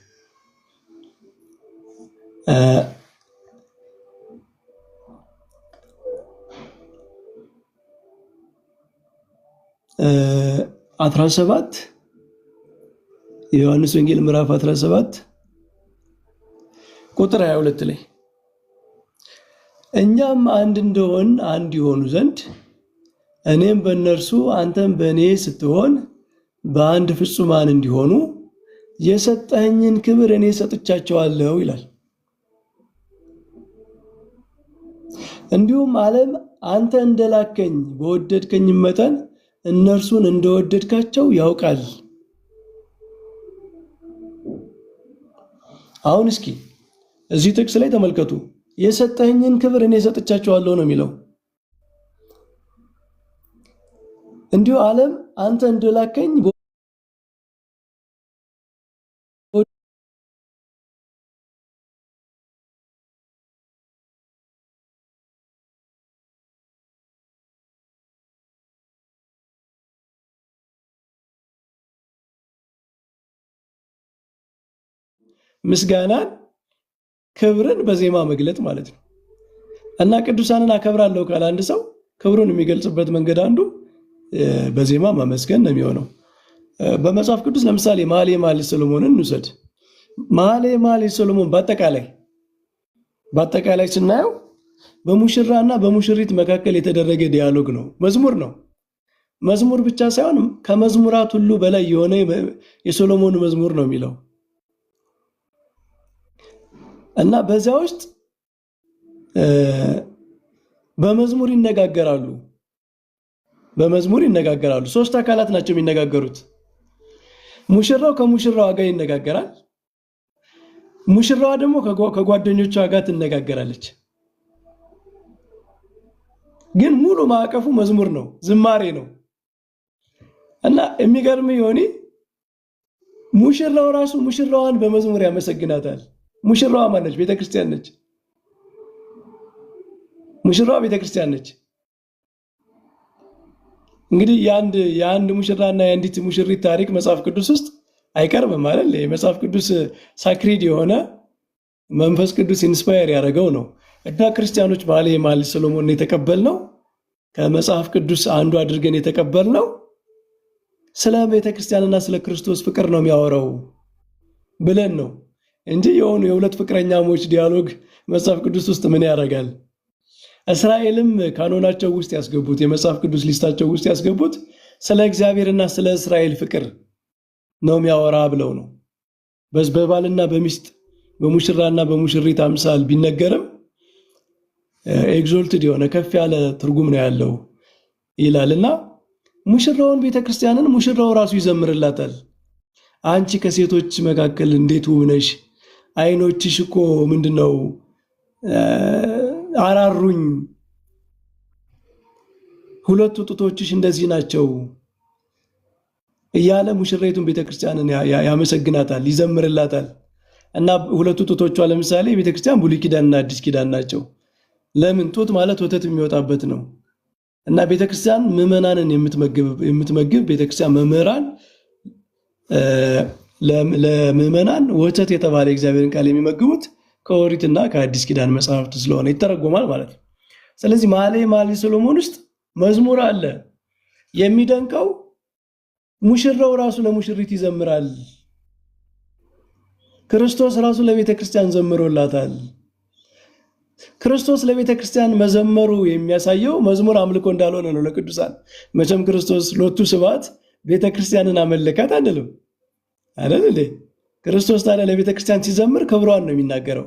17 የዮሐንስ ወንጌል ምዕራፍ 17 ቁጥር 22 ላይ እኛም አንድ እንደሆን አንድ ይሆኑ ዘንድ እኔም በእነርሱ አንተም በእኔ ስትሆን በአንድ ፍጹማን እንዲሆኑ የሰጠኸኝን ክብር እኔ ሰጥቻቸዋለሁ ይላል። እንዲሁም ዓለም አንተ እንደላከኝ በወደድከኝ መጠን እነርሱን እንደወደድካቸው ያውቃል። አሁን እስኪ እዚህ ጥቅስ ላይ ተመልከቱ። የሰጠኸኝን ክብር እኔ ሰጥቻቸዋለሁ ነው የሚለው። እንዲሁ ዓለም አንተ እንደላከኝ ምስጋናን ክብርን በዜማ መግለጥ ማለት ነው። እና ቅዱሳንን አከብራለሁ ካለ አንድ ሰው ክብሩን የሚገልጽበት መንገድ አንዱ በዜማ ማመስገን ነው የሚሆነው። በመጽሐፍ ቅዱስ ለምሳሌ መኃልየ መኃልይ ሰሎሞንን እንውሰድ። መኃልየ መኃልይ ሰሎሞን በአጠቃላይ ስናየው በሙሽራና በሙሽሪት መካከል የተደረገ dialogue ነው፣ መዝሙር ነው። መዝሙር ብቻ ሳይሆን ከመዝሙራት ሁሉ በላይ የሆነ የሶሎሞን መዝሙር ነው የሚለው እና በዚያ ውስጥ በመዝሙር ይነጋገራሉ። በመዝሙር ይነጋገራሉ። ሶስት አካላት ናቸው የሚነጋገሩት። ሙሽራው ከሙሽራዋ ጋር ይነጋገራል። ሙሽራዋ ደግሞ ከጓደኞቿ ጋር ትነጋገራለች። ግን ሙሉ ማዕቀፉ መዝሙር ነው፣ ዝማሬ ነው። እና የሚገርም የሆነ ሙሽራው ራሱ ሙሽራዋን በመዝሙር ያመሰግናታል። ሙሽራዋ ማነች? ቤተክርስቲያን ነች። ሙሽራዋ ቤተክርስቲያን ነች። እንግዲህ የአንድ ሙሽራና የአንዲት ሙሽሪት ታሪክ መጽሐፍ ቅዱስ ውስጥ አይቀርብም አይደል? የመጽሐፍ ቅዱስ sacred የሆነ መንፈስ ቅዱስ inspire ያደረገው ነው። እና ክርስቲያኖች መኃልየ መኃልይ ሰሎሞንን የተቀበልነው ከመጽሐፍ ቅዱስ አንዱ አድርገን የተቀበልነው ስለ ቤተክርስቲያንና ስለ ክርስቶስ ፍቅር ነው የሚያወራው ብለን ነው እንጂ የሆኑ የሁለት ፍቅረኛሞች dialogue መጽሐፍ ቅዱስ ውስጥ ምን ያደርጋል? እስራኤልም canon ኣቸው ውስጥ ያስገቡት የመጽሐፍ ቅዱስ list ኣቸው ውስጥ ያስገቡት ስለ እግዚአብሔርና ስለ እስራኤል ፍቅር ነው የሚያወራ ብለው ነው። በባልና በሚስት በሙሽራና በሙሽሪት አምሳል ቢነገርም exalted የሆነ ከፍ ያለ ትርጉም ነው ያለው ይላልና ሙሽራውን ቤተክርስቲያንን ሙሽራው ራሱ ይዘምርላታል። አንቺ ከሴቶች መካከል እንዴት ውብ ነሽ፣ አይኖችሽ እኮ ምንድነው አራሩኝ፣ ሁለቱ ጡቶችሽ እንደዚህ ናቸው እያለ ሙሽራይቱን ቤተክርስቲያንን ያመሰግናታል፣ ይዘምርላታል። እና ሁለቱ ጡቶቿ ለምሳሌ ቤተክርስቲያን ብሉይ ኪዳንና አዲስ ኪዳን ናቸው። ለምን? ጡት ማለት ወተት የሚወጣበት ነው። እና ቤተክርስቲያን ምዕመናንን የምትመግብ ቤተክርስቲያን መምህራን ለምዕመናን ወተት የተባለ የእግዚአብሔርን ቃል የሚመግቡት ከኦሪትና ከአዲስ ኪዳን መጽሐፍት ስለሆነ ይተረጎማል ማለት ነው። ስለዚህ መኃልየ መኃልይ ሰሎሞን ውስጥ መዝሙር አለ። የሚደንቀው ሙሽራው ራሱ ለሙሽሪት ይዘምራል። ክርስቶስ ራሱ ለቤተ ክርስቲያን ዘምሮላታል። ክርስቶስ ለቤተ ክርስቲያን መዘመሩ የሚያሳየው መዝሙር አምልኮ እንዳልሆነ ነው ለቅዱሳን። መቼም ክርስቶስ ሎቱ ስብሐት ቤተ ክርስቲያንን አመለካት አንልም አይደል እንዴ? ክርስቶስ ታዲያ ለቤተ ክርስቲያን ሲዘምር ክብሯን ነው የሚናገረው።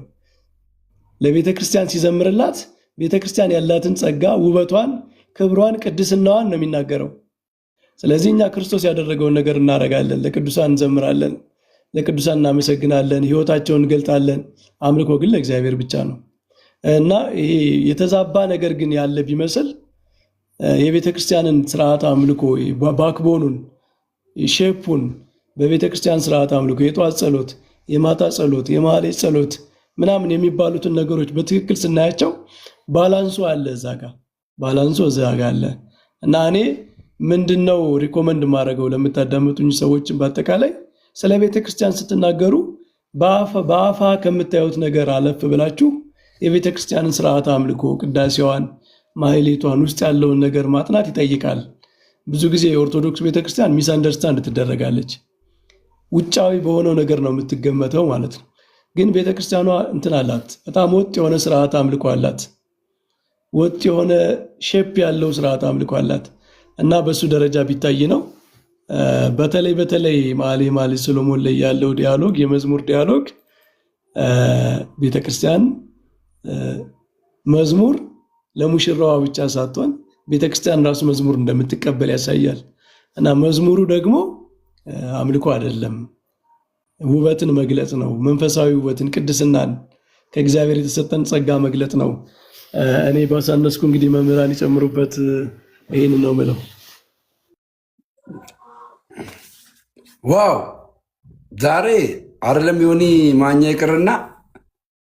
ለቤተ ክርስቲያን ሲዘምርላት ቤተ ክርስቲያን ያላትን ጸጋ፣ ውበቷን፣ ክብሯን፣ ቅድስናዋን ነው የሚናገረው። ስለዚህ እኛ ክርስቶስ ያደረገውን ነገር እናደርጋለን። ለቅዱሳን እንዘምራለን፣ ለቅዱሳን እናመሰግናለን፣ ሕይወታቸውን እንገልጣለን። አምልኮ ግን ለእግዚአብሔር ብቻ ነው። እና ይሄ የተዛባ ነገር ግን ያለ ቢመስል የቤተ ክርስቲያንን ስርዓት አምልኮ backbone ኡን shape ኡን በቤተ ክርስቲያን ስርዓት አምልኮ የጠዋት ጸሎት፣ የማታ ጸሎት፣ የማህሌት ጸሎት ምናምን የሚባሉትን ነገሮች በትክክል ስናያቸው balance ኡ አለ እዛ ጋ balance ኡ እዛ ጋ አለ። እና እኔ ምንድነው recommend ማድረገው ለምታዳምጡኝ ሰዎችን በአጠቃላይ ስለ ቤተ ክርስቲያን ስትናገሩ በአፋ ከምታዩት ነገር አለፍ ብላችሁ የቤተ ክርስቲያንን ስርዓት አምልኮ ቅዳሴዋን፣ ማህሌቷን ውስጥ ያለውን ነገር ማጥናት ይጠይቃል። ብዙ ጊዜ የኦርቶዶክስ ቤተክርስቲያን misunderstand ትደረጋለች። ውጫዊ በሆነው ነገር ነው የምትገመተው ማለት ነው። ግን ቤተክርስቲያኗ እንትን አላት፣ በጣም ወጥ የሆነ ስርዓት አምልኮ አላት። ወጥ የሆነ shape ያለው ስርዓት አምልኮ አላት እና በሱ ደረጃ ቢታይ ነው። በተለይ በተለይ መኃልየ መኃልይ ሰሎሞን ላይ ያለው dialogue የመዝሙር dialogue ቤተክርስቲያን መዝሙር ለሙሽራዋ ብቻ ሳትሆን ቤተክርስቲያን ራሱ መዝሙር እንደምትቀበል ያሳያል። እና መዝሙሩ ደግሞ አምልኮ አይደለም፣ ውበትን መግለጽ ነው። መንፈሳዊ ውበትን፣ ቅድስናን፣ ከእግዚአብሔር የተሰጠን ጸጋ መግለጽ ነው። እኔ ባሳነስኩ እንግዲህ መምህራን ይጨምሩበት። ይህንን ነው ምለው። Wow ዛሬ አይደለም ዮኒ ማኛ ይቅርና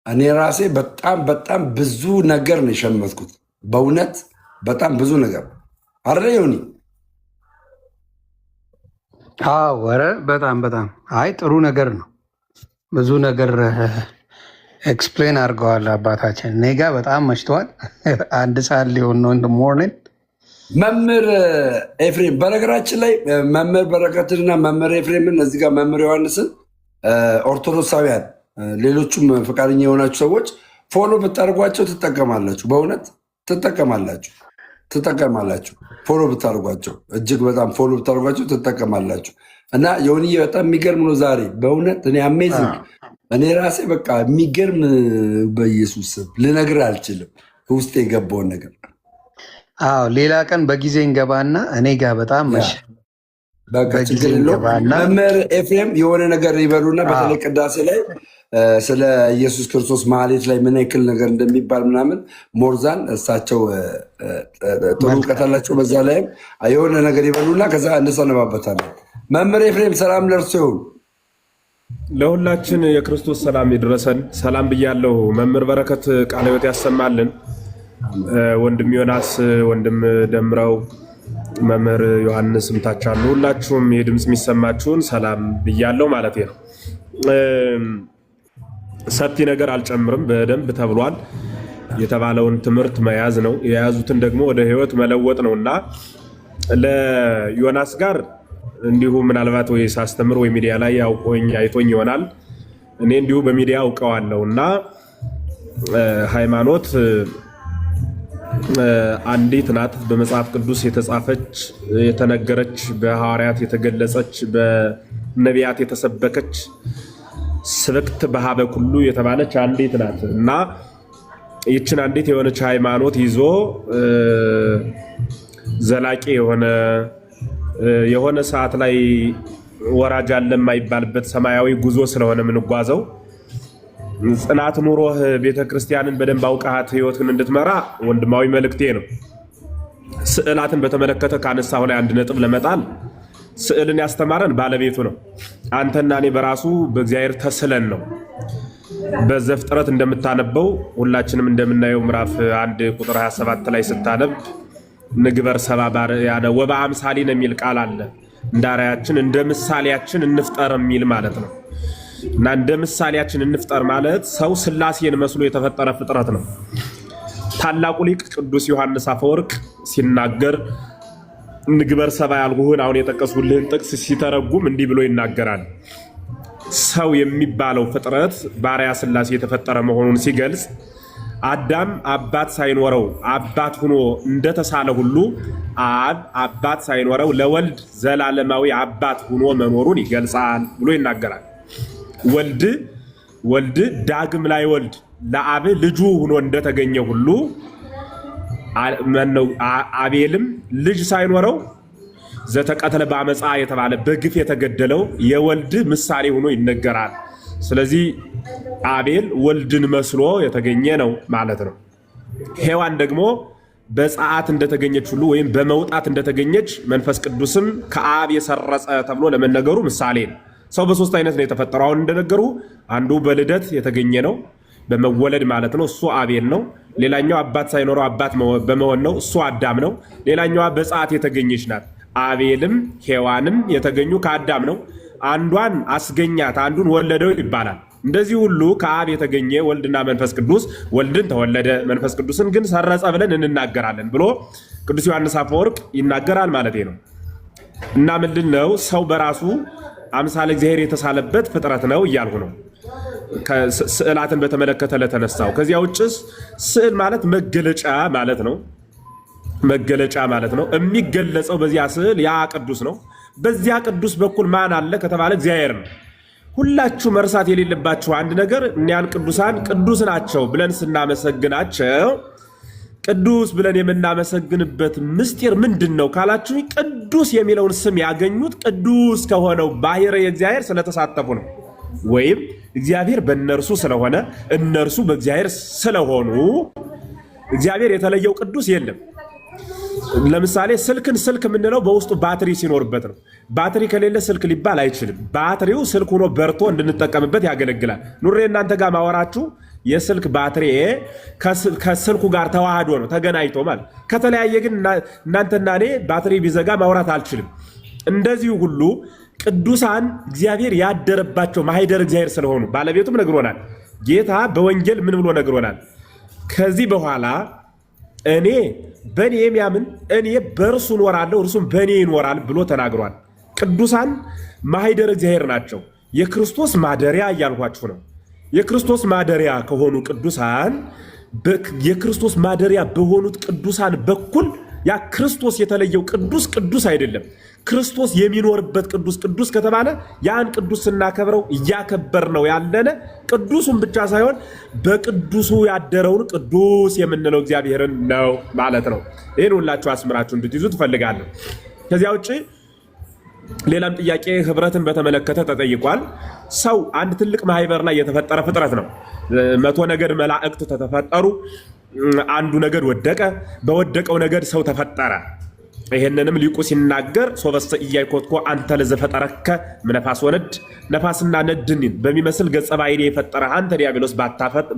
እኔ ራሴ በጣም በጣም ብዙ ነገር ነው የሸመትኩት። በእውነት በጣም ብዙ ነገር አይደለ ዮኒ? አዎ፣ ኧረ በጣም በጣም አይ ጥሩ ነገር ነው። ብዙ ነገር explain አድርገዋል አባታችን። እኔ ጋ በጣም መሽተዋል። 1 ሰዓት ሊሆን ነው in morning። መምህር ኤፍሬም፣ በነገራችን ላይ መምህር በረከትንና መምህር ኤፍሬምን እዚህ ጋር መምህር ዮሐንስን ኦርቶዶክሳውያን ሌሎቹም ፈቃደኛ የሆናችሁ ሰዎች follow ብታደርጓቸው ትጠቀማላችሁ። በእውነት ትጠቀማላችሁ፣ ትጠቀማላችሁ። Follow ብታደርጓቸው እጅግ በጣም follow ብታደርጓቸው ትጠቀማላችሁ። እና ዮኒዬ በጣም የሚገርም ነው ዛሬ በእውነት እኔ amazing፣ እኔ ራሴ በቃ የሚገርም፣ በኢየሱስ ስም ልነግርህ አልችልም ውስጥ የገባውን ነገር። አዎ፣ ሌላ ቀን በጊዜ እንገባና እኔ ጋር በጣም መሸ። በቃ በጊዜ ችግር የለውም። እንገባና መምህር ኤፍሬም የሆነ ነገር ይበሉና በተለይ ቅዳሴ ላይ ስለ ኢየሱስ ክርስቶስ ማህሌት ላይ ምን ያክል ነገር እንደሚባል ምናምን more than እሳቸው ጥሩ እውቀት አላቸው። በዛ ላይም የሆነ ነገር ይበሉና ከዛ እንሰነባበታለን። መምህር ኤፍሬም ሰላም ለእርሶ ይሁን። ለሁላችን የክርስቶስ ሰላም ይድረሰን። ሰላም ብያለሁ። መምህር በረከት ቃለ ሕይወት ያሰማልን። ወንድም ዮናስ፣ ወንድም ደምረው፣ መምህር ዮሐንስ ምታች አሉ። ሁላችሁም ይህ ድምፅ የሚሰማችሁን ሰላም ብያለሁ ማለት ነው። ሰፊ ነገር አልጨምርም። በደንብ ተብሏል። የተባለውን ትምህርት መያዝ ነው። የያዙትን ደግሞ ወደ ሕይወት መለወጥ ነው እና ለዮናስ ጋር እንዲሁ ምናልባት ወይ ሳስተምር ወይ ሚዲያ ላይ ያውቆኝ አይቶኝ ይሆናል። እኔ እንዲሁ በሚዲያ አውቀዋለሁ እና ሃይማኖት አንዲት ናት። በመጽሐፍ ቅዱስ የተጻፈች፣ የተነገረች፣ በሐዋርያት የተገለጸች፣ በነቢያት የተሰበከች፣ ስብክት በሀበ ኩሉ የተባለች አንዲት ናት እና ይችን አንዲት የሆነች ሃይማኖት ይዞ ዘላቂ የሆነ ሰዓት ላይ ወራጅ አለ የማይባልበት ሰማያዊ ጉዞ ስለሆነ የምንጓዘው ጽናት ኑሮህ ቤተክርስቲያንን በደንብ አውቃሃት ህይወትን እንድትመራ ወንድማዊ መልእክቴ ነው። ስዕላትን በተመለከተ ካነሳሁ ላይ አንድ ነጥብ ለመጣል፣ ስዕልን ያስተማረን ባለቤቱ ነው። አንተና እኔ በራሱ በእግዚአብሔር ተስለን ነው። በዘፍጥረት እንደምታነበው፣ ሁላችንም እንደምናየው፣ ምዕራፍ 1 ቁጥር 27 ላይ ስታነብ ንግበር ሰብአ በአርአያነ ወበአምሳሊነ የሚል ቃል አለ። እንደ አርአያችን እንደ ምሳሌያችን እንፍጠር የሚል ማለት ነው። እና እንደ ምሳሌያችን እንፍጠር ማለት ሰው ስላሴን መስሎ የተፈጠረ ፍጥረት ነው። ታላቁ ሊቅ ቅዱስ ዮሐንስ አፈወርቅ ሲናገር ንግበር ሰብአ ያልሁህን አሁን የጠቀስሁልህን ጥቅስ ሲተረጉም እንዲህ ብሎ ይናገራል። ሰው የሚባለው ፍጥረት በአርአያ ስላሴ የተፈጠረ መሆኑን ሲገልጽ አዳም አባት ሳይኖረው አባት ሆኖ እንደተሳለ ሁሉ አብ አባት ሳይኖረው ለወልድ ዘላለማዊ አባት ሆኖ መኖሩን ይገልጻል ብሎ ይናገራል። ወልድ ዳግም ላይ ወልድ ለአብ ልጁ ሆኖ እንደተገኘ ሁሉ አቤልም ልጅ ሳይኖረው ዘተቀተለ በአመፃ የተባለ በግፍ የተገደለው የወልድ ምሳሌ ሆኖ ይነገራል። ስለዚህ አቤል ወልድን መስሎ የተገኘ ነው ማለት ነው። ሔዋን ደግሞ በፀዓት እንደተገኘች ሁሉ ወይም በመውጣት እንደተገኘች መንፈስ ቅዱስም ከአብ የሰረጸ ተብሎ ለመነገሩ ምሳሌ ነው። ሰው በሶስት አይነት ነው የተፈጠረው። አሁን እንደነገሩ አንዱ በልደት የተገኘ ነው፣ በመወለድ ማለት ነው። እሱ አቤል ነው። ሌላኛው አባት ሳይኖረው አባት በመሆን ነው። እሱ አዳም ነው። ሌላኛዋ በፀዓት የተገኘች ናት። አቤልም ሔዋንም የተገኙ ከአዳም ነው። አንዷን አስገኛት፣ አንዱን ወለደው ይባላል። እንደዚህ ሁሉ ከአብ የተገኘ ወልድና መንፈስ ቅዱስ ወልድን ተወለደ፣ መንፈስ ቅዱስን ግን ሰረጸ ብለን እንናገራለን ብሎ ቅዱስ ዮሐንስ አፈወርቅ ይናገራል ማለት ነው። እና ምንድን ነው፣ ሰው በራሱ አምሳለ እግዚአብሔር የተሳለበት ፍጥረት ነው እያልሁ ነው። ስዕላትን በተመለከተ ለተነሳው፣ ከዚያ ውጭስ ስዕል ማለት መገለጫ ማለት ነው። መገለጫ ማለት ነው። የሚገለጸው በዚያ ስዕል ያ ቅዱስ ነው። በዚያ ቅዱስ በኩል ማን አለ ከተባለ እግዚአብሔር ነው። ሁላችሁ መርሳት የሌለባችሁ አንድ ነገር፣ እኒያን ቅዱሳን ቅዱስ ናቸው ብለን ስናመሰግናቸው ቅዱስ ብለን የምናመሰግንበት ምስጢር ምንድን ነው ካላችሁ፣ ቅዱስ የሚለውን ስም ያገኙት ቅዱስ ከሆነው ባሕርየ እግዚአብሔር ስለተሳተፉ ነው። ወይም እግዚአብሔር በእነርሱ ስለሆነ እነርሱ በእግዚአብሔር ስለሆኑ እግዚአብሔር የተለየው ቅዱስ የለም። ለምሳሌ ስልክን ስልክ የምንለው በውስጡ ባትሪ ሲኖርበት ነው። ባትሪ ከሌለ ስልክ ሊባል አይችልም። ባትሪው ስልክ ሆኖ በርቶ እንድንጠቀምበት ያገለግላል። ኑሬ እናንተ ጋር ማወራችሁ የስልክ ባትሪ ከስልኩ ጋር ተዋህዶ ነው ተገናኝቶ ማለት። ከተለያየ ግን እናንተና እኔ ባትሪ ቢዘጋ ማውራት አልችልም። እንደዚሁ ሁሉ ቅዱሳን እግዚአብሔር ያደረባቸው ማህደር እግዚአብሔር ስለሆኑ ባለቤቱም ነግሮናል። ጌታ በወንጌል ምን ብሎ ነግሮናል? ከዚህ በኋላ እኔ በእኔ የሚያምን እኔ በእርሱ እኖራለሁ እርሱም በእኔ ይኖራል ብሎ ተናግሯል። ቅዱሳን ማህደር እግዚአብሔር ናቸው። የክርስቶስ ማደሪያ እያልኳችሁ ነው። የክርስቶስ ማደሪያ ከሆኑ ቅዱሳን የክርስቶስ ማደሪያ በሆኑት ቅዱሳን በኩል ያ ክርስቶስ የተለየው ቅዱስ ቅዱስ አይደለም። ክርስቶስ የሚኖርበት ቅዱስ ቅዱስ ከተባለ ያን ቅዱስ ስናከብረው እያከበር ነው ያለነ ቅዱሱን ብቻ ሳይሆን በቅዱሱ ያደረውን ቅዱስ የምንለው እግዚአብሔርን ነው ማለት ነው። ይህን ሁላችሁ አስምራችሁ እንድትይዙ ትፈልጋለሁ። ከዚያ ውጭ ሌላም ጥያቄ ህብረትን በተመለከተ ተጠይቋል። ሰው አንድ ትልቅ ማህበር ላይ የተፈጠረ ፍጥረት ነው። 100 ነገድ መላእክት ተተፈጠሩ። አንዱ ነገድ ወደቀ። በወደቀው ነገድ ሰው ተፈጠረ። ይሄንንም ሊቁ ሲናገር ሶበሰ ኢያዕኮትኮ አንተ ለዘፈጠረከ እምነፋስ ወነድ፣ ነፋስና ነድን በሚመስል ገጸ ባሕርይ የፈጠረ አንተ ዲያብሎስ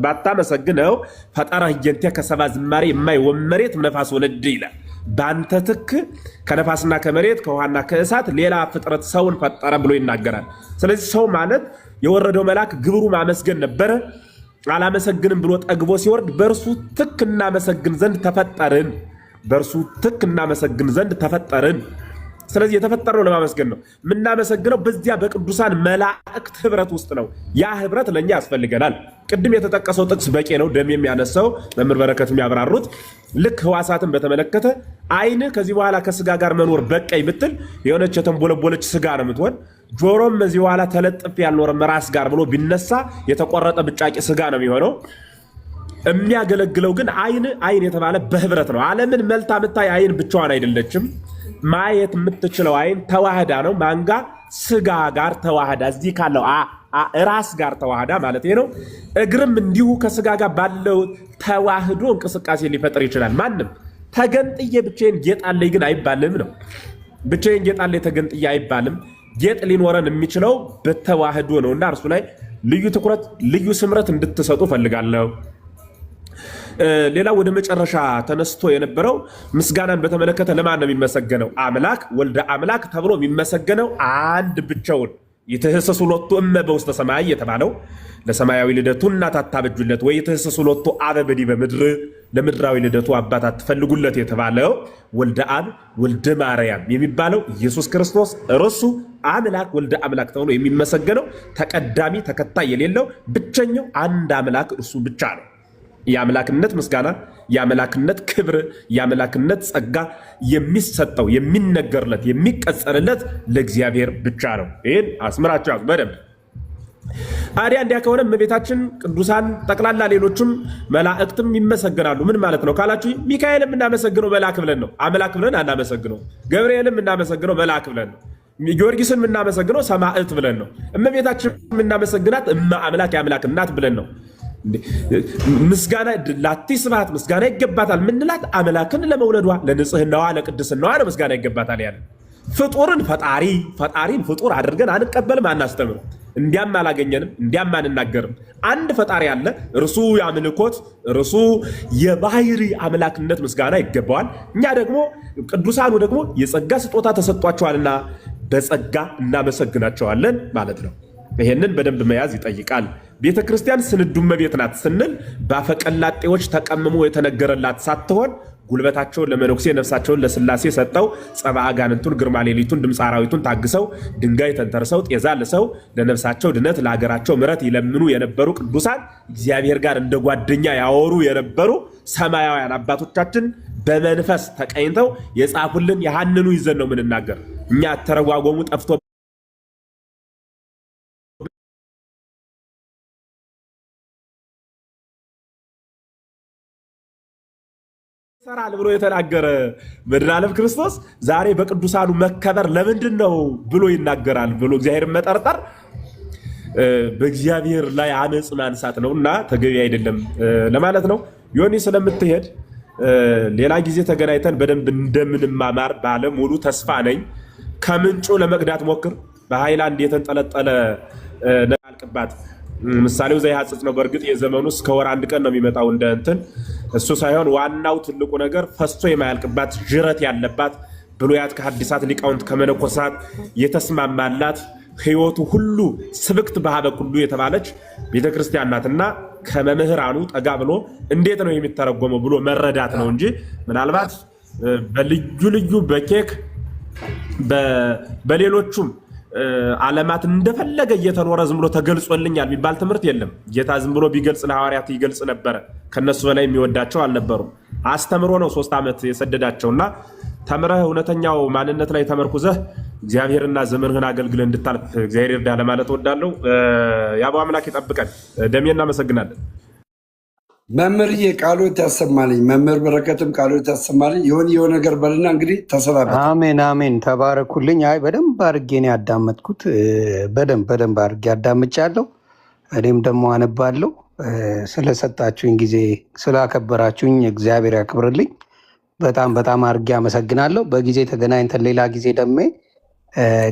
ባታመሰግነው ፈጠረ ህየንቴ ከሰባ ዝማሬ የማይወመሬት እምነፋስ ወነድ ይላል። በአንተ ትክ ከነፋስና ከመሬት ከውሃና ከእሳት ሌላ ፍጥረት ሰውን ፈጠረ ብሎ ይናገራል። ስለዚህ ሰው ማለት የወረደው መልአክ ግብሩ ማመስገን ነበረ። አላመሰግንም ብሎ ጠግቦ ሲወርድ በእርሱ ትክ እናመሰግን ዘንድ ተፈጠርን። በእርሱ ትክ እናመሰግን ዘንድ ተፈጠርን። ስለዚህ የተፈጠርነው ለማመስገን ነው። የምናመሰግነው በዚያ በቅዱሳን መላእክት ህብረት ውስጥ ነው። ያ ህብረት ለእኛ ያስፈልገናል። ቅድም የተጠቀሰው ጥቅስ በቂ ነው። ደም የሚያነሳው መምህር በረከት የሚያብራሩት ልክ ህዋሳትን በተመለከተ ዓይን ከዚህ በኋላ ከስጋ ጋር መኖር በቀኝ ብትል የሆነች የተንቦለቦለች ስጋ ነው የምትሆን። ጆሮም ከዚህ በኋላ ተለጥፍ ያልኖረም ራስ ጋር ብሎ ቢነሳ የተቆረጠ ብጫቂ ስጋ ነው የሚሆነው። የሚያገለግለው ግን ዓይን ዓይን የተባለ በህብረት ነው። ዓለምን መልታ የምታይ ዓይን ብቻዋን አይደለችም። ማየት የምትችለው ዓይን ተዋህዳ ነው። ማንጋ ስጋ ጋር ተዋህዳ እዚህ ካለው ራስ ጋር ተዋህዳ ማለት ነው። እግርም እንዲሁ ከስጋ ጋር ባለው ተዋህዶ እንቅስቃሴ ሊፈጥር ይችላል። ማንም ተገንጥዬ ብቻዬን ጌጥ አለኝ ግን አይባልም ነው። ብቻዬን ጌጥ አለኝ ተገንጥዬ አይባልም። ጌጥ ሊኖረን የሚችለው በተዋህዶ ነው እና እርሱ ላይ ልዩ ትኩረት፣ ልዩ ስምረት እንድትሰጡ ፈልጋለሁ። ሌላ ወደ መጨረሻ ተነስቶ የነበረው ምስጋናን በተመለከተ ለማን ነው የሚመሰገነው? አምላክ ወልደ አምላክ ተብሎ የሚመሰገነው አንድ ብቻውን ይትህሰሱ ሎቱ እመ በውስተ ሰማይ የተባለው ለሰማያዊ ልደቱ እናት አታበጁለት፣ ወይ ይትህሰሱ ሎቱ አበ በዲበ ምድር ለምድራዊ ልደቱ አባት አትፈልጉለት የተባለው ወልደ አብ ወልደ ማርያም የሚባለው ኢየሱስ ክርስቶስ እርሱ አምላክ ወልደ አምላክ ተብሎ የሚመሰገነው ተቀዳሚ ተከታይ የሌለው ብቸኛው አንድ አምላክ እርሱ ብቻ ነው። የአምላክነት ምስጋና፣ የአምላክነት ክብር፣ የአምላክነት ጸጋ የሚሰጠው የሚነገርለት የሚቀጸልለት ለእግዚአብሔር ብቻ ነው። ይህን አስምራችሁ ያዙ በደንብ። ታዲያ እንዲያ ከሆነ እመቤታችን፣ ቅዱሳን ጠቅላላ ሌሎችም መላእክትም ይመሰገናሉ። ምን ማለት ነው ካላችሁ ሚካኤል የምናመሰግነው መልአክ ብለን ነው፣ አምላክ ብለን አናመሰግነው። ገብርኤልም የምናመሰግነው መልአክ ብለን ነው። ጊዮርጊስን የምናመሰግነው ሰማዕት ብለን ነው። እመቤታችን የምናመሰግናት እመ አምላክ የአምላክ እናት ብለን ነው። ምስጋና ላቲ ስብሐት ምስጋና ይገባታል ምንላት አምላክን ለመውለዷ ለንጽህናዋ ለቅድስናዋ ነው ምስጋና ይገባታል ያለ። ፍጡርን ፈጣሪ ፈጣሪን ፍጡር አድርገን አንቀበልም፣ አናስተምርም። እንዲያም አላገኘንም፣ እንዲያም አንናገርም። አንድ ፈጣሪ አለ። እርሱ የአምልኮት እርሱ የባህሪ አምላክነት ምስጋና ይገባዋል። እኛ ደግሞ ቅዱሳኑ ደግሞ የጸጋ ስጦታ ተሰጥቷቸዋልና በጸጋ እናመሰግናቸዋለን ማለት ነው። ይሄንን በደንብ መያዝ ይጠይቃል። ቤተ ክርስቲያን ስንዱ እመቤት ናት ስንል ባፈቀላጤዎች ተቀምሞ የተነገረላት ሳትሆን ጉልበታቸውን ለመነኩሴ ነፍሳቸውን ለስላሴ ሰጠው ጸባ አጋንንቱን ግርማ ሌሊቱን ድምፀ አራዊቱን ታግሰው ድንጋይ ተንተርሰው ጤዛ ልሰው ለነፍሳቸው ድነት ለሀገራቸው ምሕረት ይለምኑ የነበሩ ቅዱሳን እግዚአብሔር ጋር እንደ ጓደኛ ያወሩ የነበሩ ሰማያውያን አባቶቻችን በመንፈስ ተቀኝተው የጻፉልን ያንኑ ይዘን ነው የምንናገር። እኛ አተረጓጎሙ ጠፍቶ ይሰራል ብሎ የተናገረ መድኃኔዓለም ክርስቶስ ዛሬ በቅዱሳኑ መከበር ለምንድን ነው ብሎ ይናገራል ብሎ እግዚአብሔርን መጠርጠር በእግዚአብሔር ላይ አመፅ ማንሳት ነው እና ተገቢ አይደለም ለማለት ነው። ዮኒ ስለምትሄድ ሌላ ጊዜ ተገናኝተን በደንብ እንደምንማማር ባለሙሉ ተስፋ ነኝ። ከምንጩ ለመቅዳት ሞክር። በሃይላንድ የተንጠለጠለ አልቅባት ምሳሌው ዘያጽጽ ነው። በእርግጥ የዘመኑ እስከ ወር አንድ ቀን ነው የሚመጣው እንደ እንትን እሱ ሳይሆን ዋናው ትልቁ ነገር ፈሶ የማያልቅባት ጅረት ያለባት ብሉያት ከሐዲሳት ሊቃውንት ከመነኮሳት የተስማማላት ሕይወቱ ሁሉ ስብክት በሀበ ኩሉ የተባለች ቤተክርስቲያን ናትና ከመምህራኑ ጠጋ ብሎ እንዴት ነው የሚተረጎመው ብሎ መረዳት ነው እንጂ ምናልባት በልዩ ልዩ በኬክ በሌሎቹም ዓለማት እንደፈለገ እየተኖረ ዝም ብሎ ተገልጾልኛል የሚባል ትምህርት የለም። ጌታ ዝም ብሎ ቢገልጽ ለሐዋርያት ይገልጽ ነበረ። ከነሱ በላይ የሚወዳቸው አልነበሩም። አስተምሮ ነው 3 ዓመት የሰደዳቸውና ተምረህ እውነተኛው ማንነት ላይ ተመርኩዘህ እግዚአብሔርና ዘመንህን አገልግለህ እንድታልፍ እግዚአብሔር ይርዳ ለማለት እወዳለሁ። የአበው አምላክ ይጠብቀን። ደሜ እናመሰግናለን። መምህርዬ ቃሎት ያሰማልኝ። መምህር በረከትም ቃሎት ያሰማልኝ። የሆነ የሆነ ነገር በልና እንግዲህ ተሰናበት። አሜን አሜን። ተባረኩልኝ። አይ በደንብ አድርጌ ነው ያዳመጥኩት። በደንብ በደንብ አድርጌ አዳምጫለሁ። እኔም ደግሞ አነባለሁ። ስለሰጣችሁኝ ጊዜ ስላከበራችሁኝ እግዚአብሔር ያክብርልኝ። በጣም በጣም አድርጌ አመሰግናለሁ። በጊዜ ተገናኝተን ሌላ ጊዜ ደሜ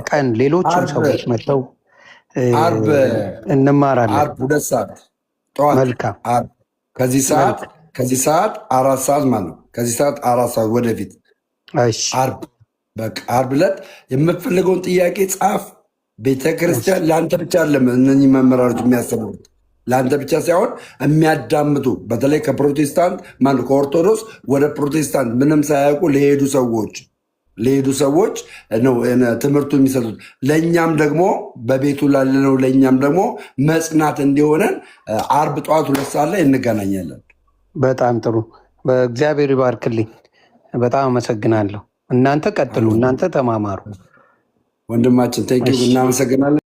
ቀን ሌሎችም ዓርብ ሰዎች መጥተው ዓርብ እንማራለን። ዓርብ 2 ሰዓት ጠዋት። መልካም። ዓርብ ከዚህ ሰዓት መልካም። ከዚህ ሰዓት 4 ሰዓት ማለት ነው። ከዚህ ሰዓት 4 ሰዓት ወደፊት። እሺ። ዓርብ በቃ ዓርብ ዕለት የምትፈልገውን ጥያቄ ጻፍ። ቤተክርስቲያን ለአንተ ብቻ አይደለም እነኚህ መምህራኖች የሚያስተምሩት፣ ለአንተ ብቻ ሳይሆን የሚያዳምጡ በተለይ ከፕሮቴስታንት ማነው ከኦርቶዶክስ ወደ ፕሮቴስታንት ምንም ሳያውቁ ለሄዱ ሰዎች ነው ትምህርቱ የሚሰጡት። ለእኛም ደግሞ በቤቱ ላለነው ለእኛም ደግሞ መጽናት እንዲሆነን ዓርብ ጠዋት 2 ሰዓት ላይ እንገናኛለን። በጣም ጥሩ። በእግዚአብሔር ይባርክልኝ። በጣም አመሰግናለሁ። እናንተ ቀጥሉ፣ እናንተ ተማማሩ። ወንድማችን thank you። እሺ። እናመሰግናለን።